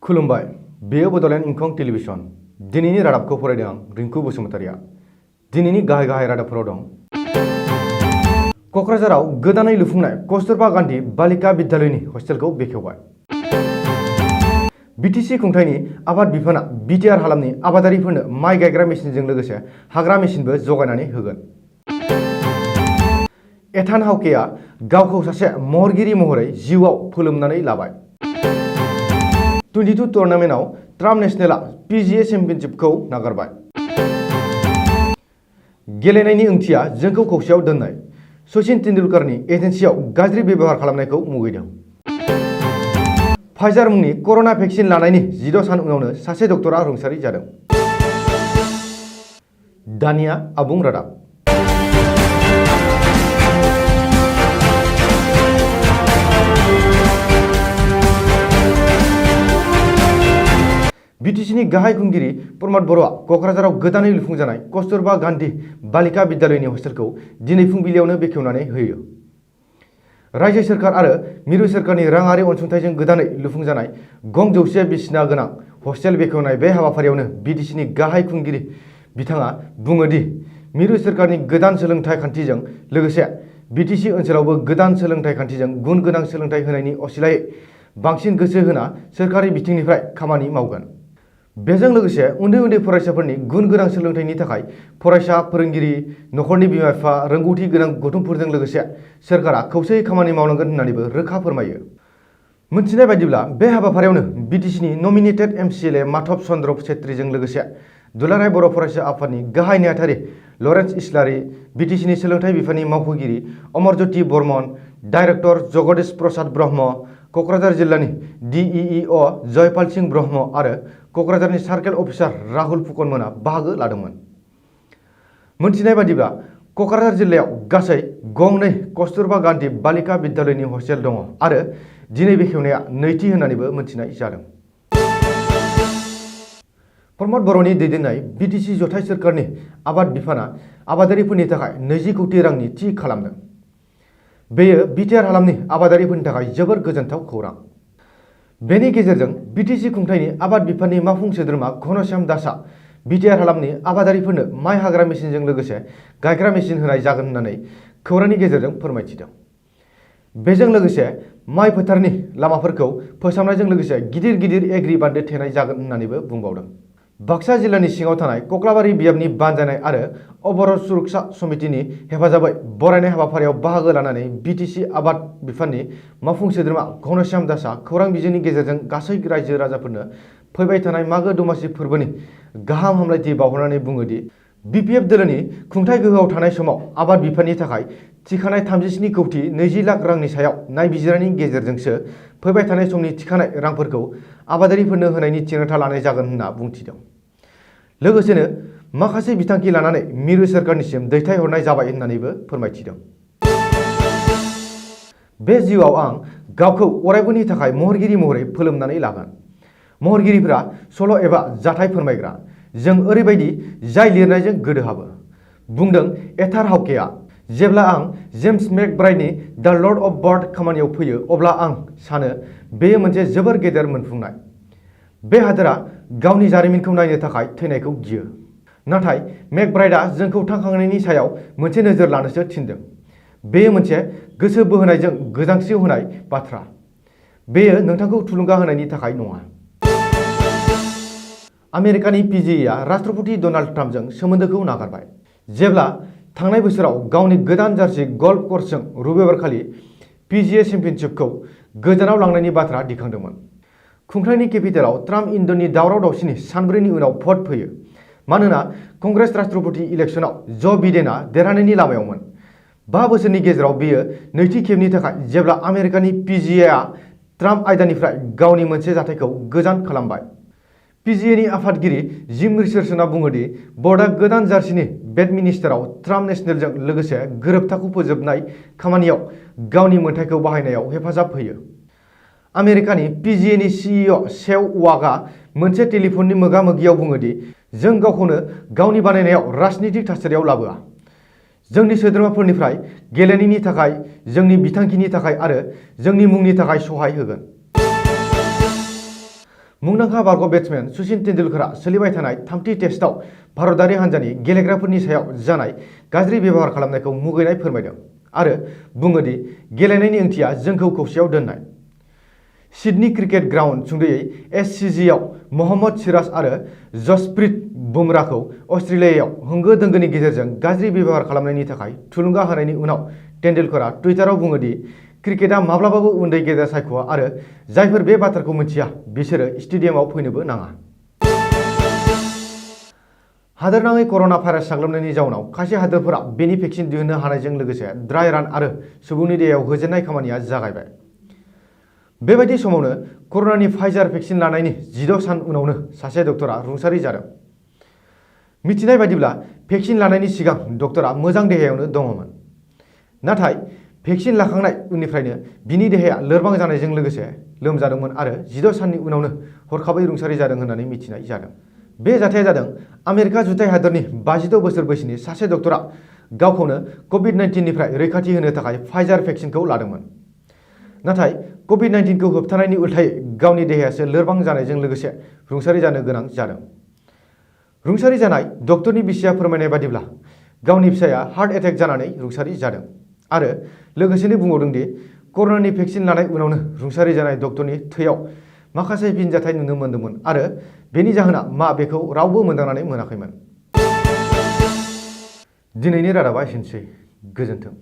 खुलुमबाय बेयो बड'लेण्ड इंखं टेलिभिजन दिनैनि रादाबखौ फरायदों आं रिंकु बसुमतारिया। दिनैनि गाहाय रादाबफोराव दं। क'क्राझाराव गोदानै लुफुंनाय कस्तुरबा गान्धी बालिका बिद्यालयनि हस्टेलखौ बेखेवबाय। बिटिसि खुंथायनि आबाद बिफाना बिटिआर हालामनि आबादारिफोरनो माइ गायग्रा मेसिनजों लोगोसे हाग्रा मेसिनबो जगायनानै होगोन। एथान हाउकेआ गावखौ सासे महरगिरि महरै जिउआव फोलोमनानै लाबाय। 22 टुर्नामेन्टआव ट्राम्प नेशनेलआ PGA चेम्पियनशिपखौ नागारबाय। गेलेनायनि ओंथिया जोंखौ खौसेयाव दोननाय। सचिन तेंदुलकरनि एजेन्सियाव गाज्रि बेबहार खालामनायखौ मुगैदों। फाइजार मुंनि कर'ना भेक्सिन लानायनि 16 सान उनावनो सासे डक्टरा रुंसारि जादों। दानिया आबुं रादाब। बिटिसिनि गाहाय खुंगिरि प्रमद बर'आ क'क्राझाराव गोदानै लुफुंजानाय कस्तुरबा गान्धी बालिका बिद्यालयनि हस्टेलखौ दिनै फुंबिलियावनो बेखेवनानै होयो। रायजो सोरखार आरो मिरु सोरखारनि राङारि अनसुंथाइजों गोदानै लुफुंजानाय गं 100 बिसिना गोनां हस्टेल बेखेवनाय बे हाबाफारियावनो बिटिसिनि गाहाय खुंगिरि बिथाङा बुङो दि मिरु सोरखारनि गोदान सोलोंथाइ खान्थिजों लोगोसे बिटिसि ओनसोलावबो गोदान सोलोंथाइ खान्थिजों गुन गोनां सोलोंथाइ होनायनि असिलायै बांसिन गोसो होना सोरखारि बिथिंनिफ्राय खामानि मावगोन। बेजों लोगोसे उन्दै फरायसाफोरनि गुन गोनां सोलोंथाइनि थाखाय फरायसा, फोरोंगिरि, नखरनि बिमा-बिफा, रोंगौथि गोनां गथ'फोरजों लोगोसे सोरखारा खौसेयै खामानि मावनांगोन होननानैबो रोखा फोरमायो। मोनथिनाय बायदिब्ला बे हाबाफारियावनो बिटिसिनि नमिनेटेड MCLA माधव चन्द्र छेत्रीजों लोगोसे दुलाराय बर' फरायसा आफादनि गाहाय नेहाथारि लरेन्स इस्लारि, बिटिसिनि सोलोंथाइ बिफाननि मावख'गिरि अमरज्योति बर्मन, डाइरेक्टर जगदीश प्रसाद ब्रह्म, क'क्राझार जिल्लानि DEEO जयपाल सिंह ब्रह्म आरो क'क्राझारनि सार्केल अफिसार राहुल फुकनमोना बाहागो लादोंमोन। मोनथिनाय बादिब्ला क'क्राझार जिल्लायाव गासै गंनै कस्तुरबा गान्धी बालिका बिद्यालयनि हस्टेल दङ आरो दिनै बेखेवनाया नैथि होननानैबो मोनथिनाय जादों। प्रमद बर'नि दैदेननाय बिटिसि जथाइ सोरखारनि आबाद बिफाना आबादारिफोरनि थाखाय 20 कौटि रांनि थि खालामदों। बेयो बिटिआर हालामनि आबादारिफोरनि थाखाय जोबोर गोजोनथाव खौरां। बेनि गेजेरजों बिटिसि खुंथायनि आबाद बिफाननि मावफुं सोद्रोमा घनश्याम दासआ बिटिआर हालामनि आबादारिफोरनो माइ हाग्रा मेसिनजों लोगोसे गायग्रा मेसिन होनाय जागोन होननानै खौरांनि गेजेरजों फोरमायथिदों। बेजों लोगोसे माइ फोथारनि लामाफोरखौ फोसाबनायजों लोगोसे गिदिर एग्रि बान्दो थेनाय जागोन होननानैबो बुंबावदों। बाक्सा जिल्लानि सिङाव थानाय कक्लाबारि बियाबनि बानजायनाय आरो अबरन सुरक्षा समितिनि हेफाजाबै बरायनाय हाबाफारियाव बाहागो लानानै बिटिसि आबाद बिफाननि मावफुं सोद्रोमा घनश्याम दासआ खौरां बिजोंनि गेजेरजों गासै रायजो राजाफोरनो फैबाय थानाय मागो दमासि फोरबोनि गाहाम हामलायथि बावहरनानै बुङो दि BPF दोलोनि खुंथाय गोहोआव थानाय समाव आबाद बिफाननि थाखाय थिखानाय 37 कौटि 20 लाख रांनि सायाव नायबिजिरनायनि गेजेरजोंसो फैबाय थानाय समनि थिखानाय रांफोरखौ आबादारिफोरनो होनायनि थिरांथा लानाय जागोन होनना बुंथिदों। लोगोसेनो माखासे बिथांखि लानानै मिरु सोरखारनिसिम दैथायहरनाय जाबाय होननानैबो फोरमायथिदों। बे जिउआव आं गावखौ अरायबोनि थाखाय महरगिरि महरै फोलोमनानै लागोन। महरगिरिफोरा सल' एबा जाथाय फोरमायग्रा। जों ओरैबायदि जाय लिरनायजों गोदोहाबो, बुंदों एथार हाउकेआ। जेब्ला आं जेम्स मेकब्राइडनि द लर्ड अफ बार्ड खामानियाव फैयो अब्ला आं सानो बेयो मोनसे जोबोर गेदेर मोनफुंनाय। बे हादोरा गावनि जारिमिनखौ नायनो थाखाय थैनायखौ गियो। नाथाय मेकब्राइडआ जोंखौ थांखांनायनि सायाव मोनसे नोजोर लानोसो थिनदों। बेयो मोनसे गोसो बोहोनायजों गोजांस्रिव होनाय बाथ्रा। बेयो नोंथांखौ थुलुंगा होनायनि थाखाय नङा। आमेरिकानि PGA राष्ट्रपति डनाल्ड ट्राम्पजों सोमोन्दोखौ नागारबाय। जेब्ला थांनाय बोसोराव गावनि गोदान जार्सी गल्फ कर्सजों रबिबारखालि PGA चेम्पियनशिपखौ गोजानाव लांनायनि बाथ्रा दिखांदोंमोन। खुंथायनि केपिटेलाव ट्राम्प इन्ड'नि दावराव-दावसिनि सानब्रैनि उनाव भट फैयो। मानोना कंग्रेस राष्ट्रपति इलेक्शनाव ज' बिडेनआ देरहानायनि लामायावमोन। 5 बोसोरनि गेजेराव बेयो नैथि खेबनि थाखाय जेब्ला आमेरिकानि PGA ट्राम्प आयदानिफ्राय गावनि मोनसे जाथायखौ गोजान खालामबाय। PGAनि आफादगिरि जिम रिचार्डसनआ बुङो दि बर्डआ गोदान जार्सीनि वेस्टमिनिस्टाराव ट्राम्प नेशनेलजों लोगोसे गोरोबथाखौ फोजोबनाय खामानियाव गावनि मोनथायखौ बाहायनायाव हेफाजाब होयो। आमेरिकानि PGAनि CEO शेव वागआ मोनसे टेलिफननि मोगा-मोगियाव बुङो दि जों गावखौनो गावनि बानायनायाव राजनितिक थासारियाव लाबोआ। जोंनि सोद्रोमाफोरनिफ्राय गेलेनायनि थाखाय, जोंनि बिथांखिनि थाखाय आरो जोंनि मुंनि थाखाय सहाय होगोन। मुंदांखा बारग' बेट्समेन सचिन तेंदुलकरा सोलिबाय थानाय थामथि टेस्टआव भारतारि हान्जानि गेलेग्राफोरनि सायाव जानाय गाज्रि बेबहार खालामनायखौ मुगैनाय फोरमायदों आरो बुङो दि गेलेनायनि ओंथिया जोंखौ खौसेयाव दोननाय। सिडनी क्रिकेट ग्राउन्ड सुंद'यै एससीजीआव मोहम्मद सिराज आरो जसप्रीत बुमराहखौ अस्ट्रेलियायाव होंगो दोंगोनि गेजेरजों गाज्रि बेबहार खालामनायनि थाखाय थुलुंगा होनायनि उनाव तेंदुलकरा टुइटाराव बुङो दि क्रिकेटआ माब्लाबाबो उन्दै गेदेर सायख'आ आरो जायफोर बे बाथ्राखौ मिथिया बिसोरो स्टेडियामाव फैनोबो नाङा। हादोरनाङै कर'ना भाइरास साग्लोबनायनि जाउनाव खायसे हादोरफोरा बेनि भेक्सिन दिहुननो हानायजों लोगोसे ड्राइ रान आरो सुबुंनि देहायाव होजेननाय खामानिया जागायबाय। बेबायदि समावनो कर'नानि फाइजार भेक्सिन लानायनि 16 सान उनावनो सासे डक्टरा रुंसारि जादों। मिथिनाय बायदिब्ला भेक्सिन लानायनि सिगां डक्टरा मोजां देहायावनो दङमोन। नाथाय भेक्सिन लाखांनाय उननिफ्रायनो बिनि देहाया लोरबां जानायजों लोगोसे लोमजादोंमोन आरो 16 साननि उनावनो हरखाबै रुंसारि जादों होननानै मिथिनाय जादों। बे जाथाया जादों आमेरिका जुथाइ हादरनि 56 बोसोर बैसोनि सासे डक्टरा गावखौनो कभिड-19 निफ्राय रैखाथि होनो थाखाय फाइजार भेक्सिनखौ लादोंमोन। नाथाय कभिड-19 खौ होबथानायनि उल्थायै गावनि देहायासो लोरबां जानायजों लोगोसे रुंसारि जानो गोनां जादों। रुंसारि जानाय डक्टरनि बिसिया फोरमायनाय बादिब्ला गावनि फिसाया हार्ट एटेक जानानै रुंसारि जादों आरो लोगोसेनो बुंबावदों दि कर'नानि भेक्सिन लानाय उनावनो रुंसारि जानाय डक्टरनि थैयाव माखासे फिनजाथाय नुनो मोन्दोंमोन आरो बेनि जाहोना मा बेखौ रावबो मोनदांनानै मोनाखैमोन। दिनैनि रादाबा एसेनोसै। गोजोन्थों।